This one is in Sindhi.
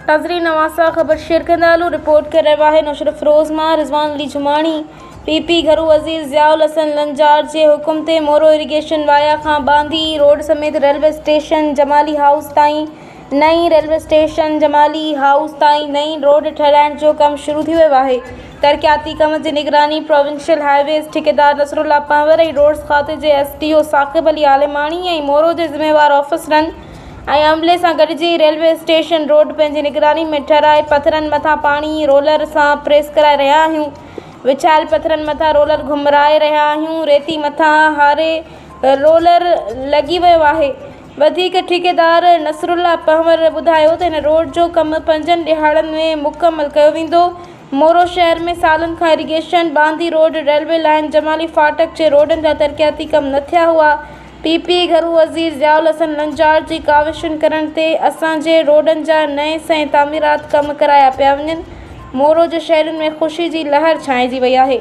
ناظرين اوهان سان خبر شيئر ڪندا هلون رپورٽ ڪري رهيو آهي نوشهروفيروز مان رضوان علي جماڻي پي پي گهرو وزير ضياء الحسن لنجار جي حڪم تي مورو اريگيشن وايا کان ٻانڌي روڊ سميت ريلوي اسٽيشن جمالي هائوس تائين نئين ريلوي اسٽيشن جمالي هائوس تائين نئين روڊ ٺهرائڻ جو ڪم شروع ٿي ويو آهي. ترقياتي ڪم جي نگراني پراونشل هاء ويز ٺيڪيدار نصرالله پنهور ۽ روڊز کاتي جي S D O Saqib Ali Alimani ۽ Moro جي ذميوار آفيسرن ۽ عملي سان گڏجي ريلوي اسٽيشن روڊ پنهنجي نگراني ۾ ٺهرائي پٿرن مٿان پاڻي رولر سان پريس ڪرائي رهيا آهيون وڇايل پٿرن مٿان رولر گهمرائي رهيا آهيون ريتي مٿان هاري رولر لڳي ويو آهي. وڌيڪ ٺيڪيدار نصرالله پنهور ٻڌايو ته هن روڊ جو ڪم پنجن ڏهاڙن ۾ مڪمل ڪيو ويندو. مورو شهر ۾ سالن کان irrigation, Bandhi road, railway line, Jamali ڦاٽڪ جي روڊن جا ترقياتي ڪم نه ٿيا هئا. پي پي گهرو وزير ضياء الحسن لنجار جي ڪاوشن ڪرڻ تي اسان جي روڊن جا نئين سئين تعميرات ڪم ڪرايا پيا وڃن. مورو جي شهرين ۾ خوشي جي لهر ڇانئجي وئي آهي.